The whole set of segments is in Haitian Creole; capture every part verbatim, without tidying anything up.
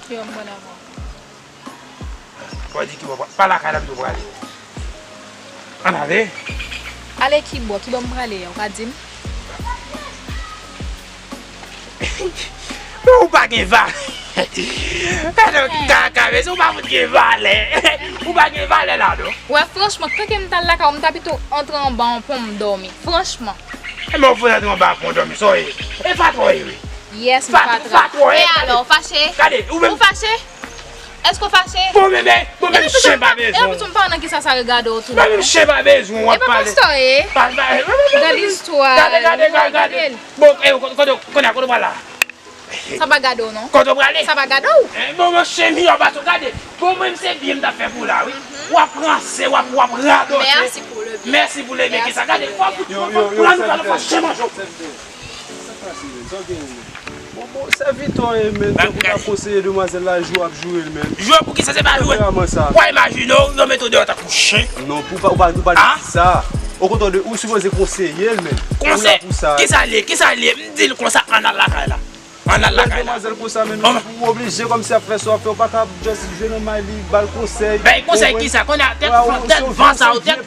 Yo, m pran nan men w. Fò di ki bò, pa lakay la pito prale. Ann ale. Ale ki bò? Ki bò m prale a? Ou ka di m? Men ou pa gen valè. Gade kaka, mesye, ou pa fout gen valè. Ou pa gen valè la, non. Wè, franchman, tanke m t al lakay ou, m ta pito antre anba yon pon m dòmi. Franchman. E men ou fout antre anba yon pon dòmi, sa w ye? E fatra w ye, wi. Yes, m fatra. Fatra w ye. E alò, ou fache? Gade, ou menm. Ou fache? Èske w fache? Bon, men, men, bon, men, chen pa bezwen w. E anplis, m pa wè nan kisa sa regade w tou. Bon, men, chen pa bezwen w, w ap pale. E pa pastè w ye? Gad istwa. Gade, gade, gade, gade. Bon, e, kote, kote, kote, kote w pral la? Sa pa gade w, non. Kote w prale? Sa pa gade w. E, bon, men, chen miyò pase w gade. Bon, mwen, se byen m t ap fè pou w la, wi. W ap ranse, w ap, w ap radote. Mèsi pou le byen. Mèsi pou le byen. Kisa, gade, fò, fò, fò, fò, fò, fò, fò, fò, chen manje w. Sa k pase, men? Sa w genyen, men? Bon, bon, sèvitè w ye, men, tankou w t ap konseye demwazèl la, joure w ap joure l, men. Joure pou kisa se pa joure? Temperament sa. W a imajine w, yo mete w deyò tankou chen. Non, pou pa, ou pa, ou pa di sa. Okontrè, ou sipoze konseye l, men. Ou la pou sa. Kisa l ye? Kisa l ye? M di l konsa, ann al lakay la. Ann al lakay la. Demwazèl konsa, men, ou oblije kòmsi ap fè sa w ap fè, ou pa ka just jwe nan may li, ba l konsèy. Bay konsèy kisa? Kounye a, tèt van sa yo, tèt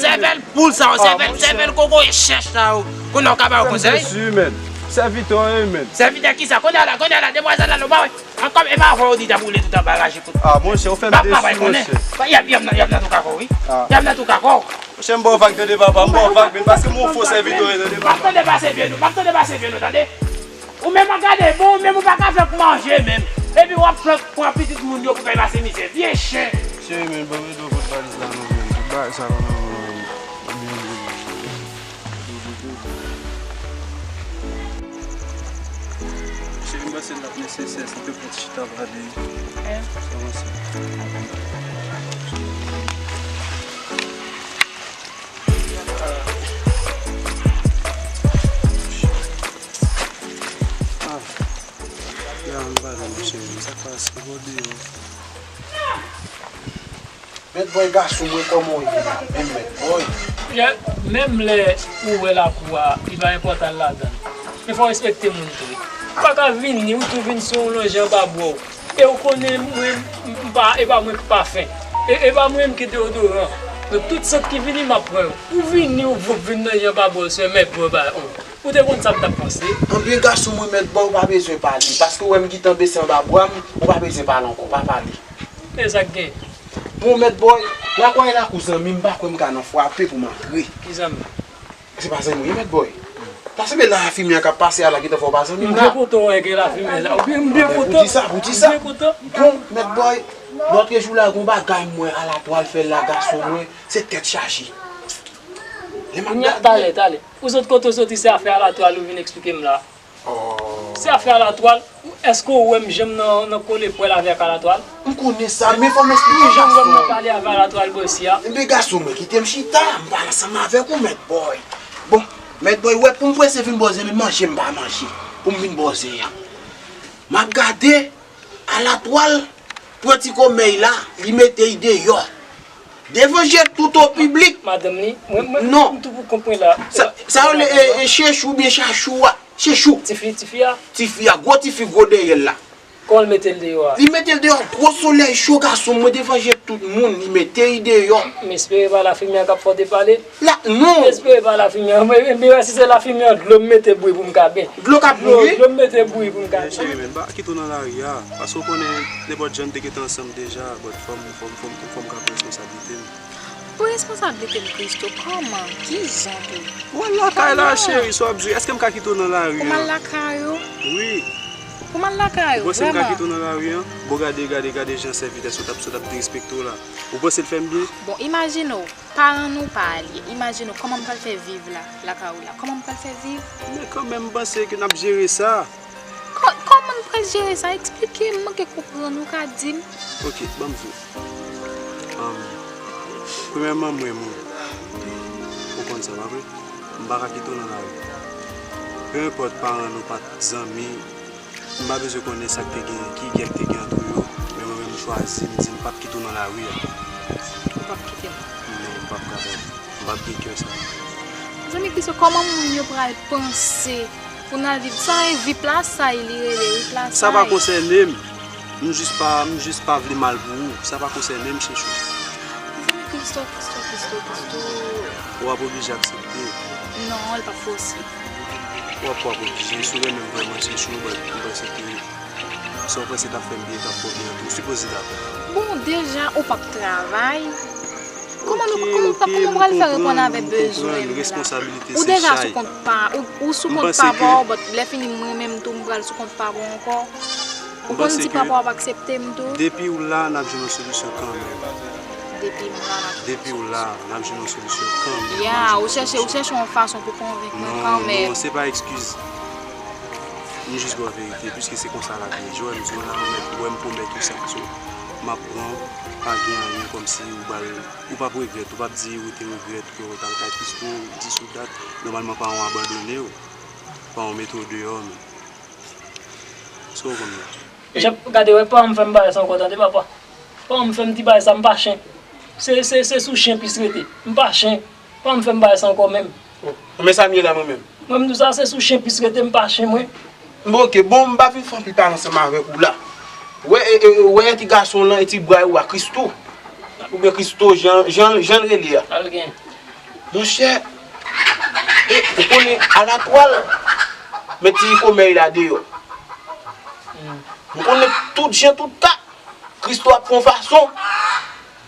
sèvèl poul sa yo, sèvèl, sèvèl kokoye chèch sa yo. Kounye a, ou ka ba yo konsèy? Sèvitè w ye, men. Sèvitè kisa? Kounye a la, kounye a la, demwazèl la, nou pa wè. Ankò, e pa vre w di t ap woule tout anba raje kout. Ah, monchè, ou fè m desi, monchè. Y ap, y ap nan, y ap nan tou kakò, wi. Y ap nan tou kakò. Monchè, m ba w vag tande, papa, m ba w vag, men, paske m yon fo sèvitè w ye, tande, papa. M ap tande pase vye nou, m ap tande pase vye nou, tande. Ou menm ap gade, bon, ou menm ou pa ka fè pou manje menm. Epi w ap fè pran pitit moun yo pou fè pase mizè. Vye chen. Cheri, men, ban m ede w pot valiz la non, men. Tout bagay sa yo non, men. Cheri, m panse l ap nesesè si te pot chita prale. Sa panse. Ah, ya, m pale, mon cheri. Sa k pase? Gade yo. Mèt Bòy, gason mwen, kòman w ye la? Menm Mèt Bòy. Pierre, menm lè ou wè lakou a, li pa enpòtan ladan l. Men fò w respekte moun tou. Ou pa ka vini, ou tou vin sou yon lonje anba bra w. E ou konnen mwen, m pa, e pa mwen k pafen. E, e pa mwen menm ki deodoran. Donk tout sant ki vini, m ap pran yo. Ou vini, ou voup vin lonje anba bra w, se Mèt Bòy ba ou. Ou te konn sa m t ap panse? Anben, gason mwen, Mèt Bòy, ou pa bezwen pale. Paske ou wè m gentan bese anba bra m, ou pa bezwen pale ankò, pa pale. E sa k gen? Bon, Mèt Bòy, lakou a e lakou zanmi m, m pa kwè m ka nan frape pou m antre. Ki zanmi? Se pa zanmi w ye, Mèt Bòy. Paske lè enfimyè a k ap pase a la, gentan fè w pa zanmi m la. M byen kontan wè gen enfimyè la. Ou byen, m byen kontan. Pou di sa, pou di sa. M byen kontan. Bon, Mèt Bòy, lòt jou la, gon bagay m wè Alatwal fè la, gason mwen, se tèt chaje. Lè m ap gade. Talè, talè. Ou sot kote w soti, se afè Alatwal ou vin eksplike m la. Oh. Se afè Alatwal, èske ou wè m janm nan, nan kole pwèl avèk Alatwal? M konnen sa, men fò m eksplike w, gason. Ou janm wè m nan pale avè Alatwal bò isi a? Enben, gason mwen, kite m chita, m pale ansanm avèk ou, Mèt Bòy. Bon, Mèt Bòy, wè, pou m prese vin bòzè, men manje m pa manje, pou m vin bòzè a. M ap gade, Alatwal pran ti kòmèy la, li mete l deyò. Devan je tout o piblik. Madanm li, mwen, mwen, non. M tou pou kont mwen la. Sa, sa yo rele, e, e, chechou oubyen chachou a. Chechou. Tifi, tifi a? Tifi a, gwo tifi, gwo dèyè l la. Kòman l mete l deyò a? Li mete l deyò, gwo solèy cho, gason mwen, devan je tout moun, li mete l deyò. M espere pa lafimyè a k ap fè w te pale. La, non. M espere pa lafimyè a. Mwen, mwen, si se lafimyè a, dlo m mete bouyi pou m ka ben. Dlo k ap bouyi? Dlo, dlo m mete bouyi pou m ka ben. Cheri, men, m pa kite w nan lari a. Paske w konnen, nenpòt jan n te gentan ansanm deja, but fò m, fò m, fò m, fò m ka pran responsablite m. Pran responsablite m, Christo, kòman? Kijan tou? Ou al lakay la, cheri, sa w ap jwe? Èske m ka kite w nan lari a? Pou m al lakay ou? Wi. Pou m al lakay ou, vrèman? Ou panse m ka kite w nan lari a? Bon, gade, gade, gade jan sèvitè sot ap, sot ap derespekte w la. Ou panse l fè m byen? Bon, imajine w, paran nou pa al ye. Imajine w, kòman m pral fè viv la, lakay ou la? Kòman m pral fè viv? Men kanmenm, m panse ke n ap jere sa. Kò-, kòman n pral jere sa? Eksplike m, m manke konprann, ou ka di m? Ok, ban m di w. Ahn, premyèman, mwen, mwen, ou konn sa, pa vre? M pa ka kite w nan lari. Peu importe, paran nou pa t zanmi, m pa bezwen konnen sa k te gen, ki gè k te gen antre yo, men mwen menm, m chwazi, m di m p ap kite w nan lari a. Ou p ap kite m? Non, m p ap kapab. M p ap gen kè sa. Mezanmi, Christo, kòman moun yo pral panse pou n al viv sa, e vi plasay li rele, wi, plasay. Sa pa konsène m. M jis pa, m jis pa vle mal pou ou. Sa pa konsène m, Chechou. Zanmi Christo, Christo, Christo, Christo. W ap oblije aksepte. Non, l p ap posib. W ap, w ap oblije. Si w renmen m vrèman, Chechou, m panse ke sa w panse t ap fè m byen, t ap fè w byen tou. Ou sipoze dakò. Bon, deja, ou p ap travay. Kòman nou, kòman, kòman w pral fè reponn avè bezwen m la? Ou deja sou kont pa, ou, ou sou kont pa pa w, but lè fini mwen menm tou m pral sou kont pa pa w ankò. Ou konn si pa pa w ap aksepte m tou? Depi w la, n ap jwenn yon solisyon kanmenm. Depi m la, n ap jwenn yon solisyon kanmenm. Ya, ou chèche, ou chèche yon fason pou konvenk mwen kanmenm. Non, non, se pa ekskiz. M jis ba w verite, piske se konsa lavi ye. Joel, m di w la, ou mèt, ou wè m pwomèt ou sa. So, m ap pran, pa gen anyen kòmsi ou pral Ou p ap regrèt, ou p ap di ou te regrèt ke ou t al kay Christo, dis ou dat. Nòmalman, paran w abandone w. Paran w mete w deyò menm. Sa w konn la? Jap, gade, wè, paran m fè m bagay sa ankò, tande, papa. Paran m fè m ti bagay sa, m pa chen. Se, se, se sou chen plis rete. M pa chen. Paran m fè m bagay sa ankò menm. Oh, men sa m ye la, mwen menm. Mwen, m di w sa, se sou chen plis rete, m pa chen, mwen. Bon, ok, bon, m pa vin fè anpil pale ansanm avèk ou la. Wè, e, e, wè ti gason lan, e ti bray ou a, Christo. Oubyen Christo, jan, jan, jan l rele a. Al gen. Monchè, e, ou konnen alatwal, men ti komèy la deyò. Hmm. M konnen tout jan, tout ta. Christo ap fè yon fason,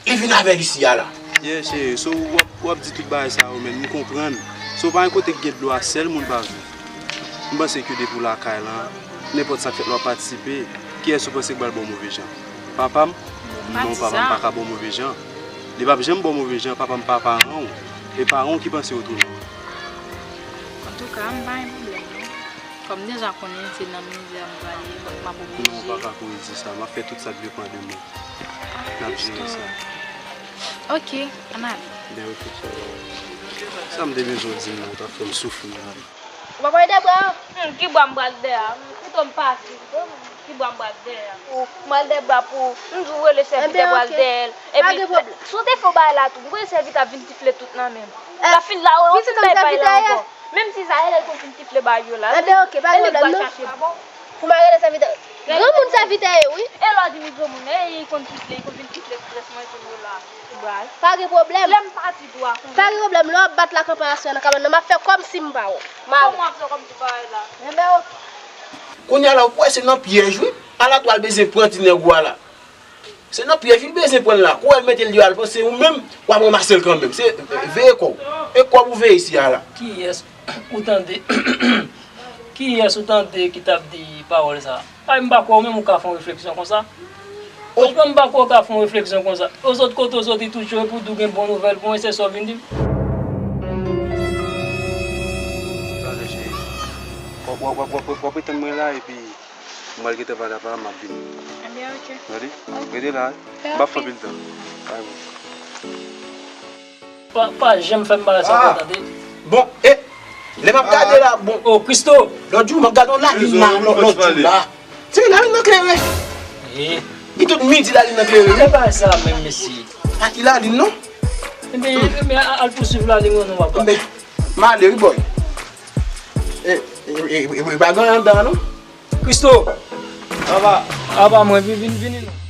li vin avè l isi a la. Yeah, cheri, so w ap, w ap di tout bagay sa yo, men m konprann. So pa gen kote k gen dlo a, sèl moun pa vle. M panse ke depi w lakay lan, nenpòt sa k fèt la w ap patisipe. Kiyès ou panse k pral ba w move jan? Papa m? Non, papa m pa ka ba w move jan. Li p ap janm ba w move jan, papa m pa paran w. E paran w ki panse otreman. Antouka, m pa gen pwoblèm non. Kòm deja konnen se nan mizè m pral ye, donk m ap oblije. Non, ou pa ka kouri di sa. M ap fè tout sa k depann de mwen. N ap jere sa. Ok, ann ale. Ben, ok, cheri. Sa m te bezwen w di m nan, ou t ap fè m soufri la. Ou pa pale de bra? Hmm, ki bra m pral dèyè a? Pito m pase, pito m, ki bra m pral dèyè a? Ou m pral dèyè bra pou ou. M di w rele sèvitè pral dèyè l. Epi, si w te fè bagay la tou, m kwè sèvitè ap vin tifle tout nan men m. L ap fin la, ou fin bay pay la ankò. Menm si sa, e lè l konn fin tifle bay yo la. Enben, ok, pa gen pwoblèm, non. Pou m al rele sèvitè. Granmoun sèvitè ye, wi. E lè w di li granmoun, e li konn tifle, li konn vin tifle tout rès manje m yo la. Pa gen pwoblèm. Lè m pati tou a konbyen? Pa gen pwoblèm, lè w ap bat la kanpay aswè nan kabann nan, m ap fè kòmsi m pa wè w. M a... Kòman w ap fè kòmsi pa wè la? Enben, ok. Kounye a la, ou kwè se nan pyèj, wi. Alatwal bezwen pran ti nèg ou a la. Se nan pyèj li bezwen pran l la. Kou w wè l mete l deyò a, l panse ou menm w ap ranmase l kanmenm. Se veye kò w. E kòb ou veye isi a la. Kiyès ou tande, kiyès ou tande ki t ap di pawòl sa a? Ay, m pa kwè ou menm ou ka fè yon refleksyon konsa. Franchman, m pa kwè ou ka fè yon refleksyon konsa. Ozòt kote w soti tou cho, epi w di w gen bon nouvèl pou mwen, se sa w vin di m? Talè, cheri. W ap, w ap, w ap, w ap, w ap etann mwen la, epi m al gentan pale a papa m, m ap vini. Ebyen, ok. Tande? Ok. Rete la, wi. M p ap fè anpil tan. Bay mwen. Pa, pa janm fè m bagay sa ankò, tande? Bon, e, lè m ap gade la, bon. Oh, Christo! Lòt jou, m ap gade yon lalin la, lòt, lòt jou la. Se lalin nan klere. Eh. Li tout midi lalin nan klere, wi. Se bagay sa menm, mesye. Pa ki lalin, non? Enben, enben, al pouswiv lalin ou non, papa. Enben, m ale, wi, boy. E, e, e, e, e, pa gen anyen anndan, non? Christo! Papa, papa, mwen vin, vin, vini non.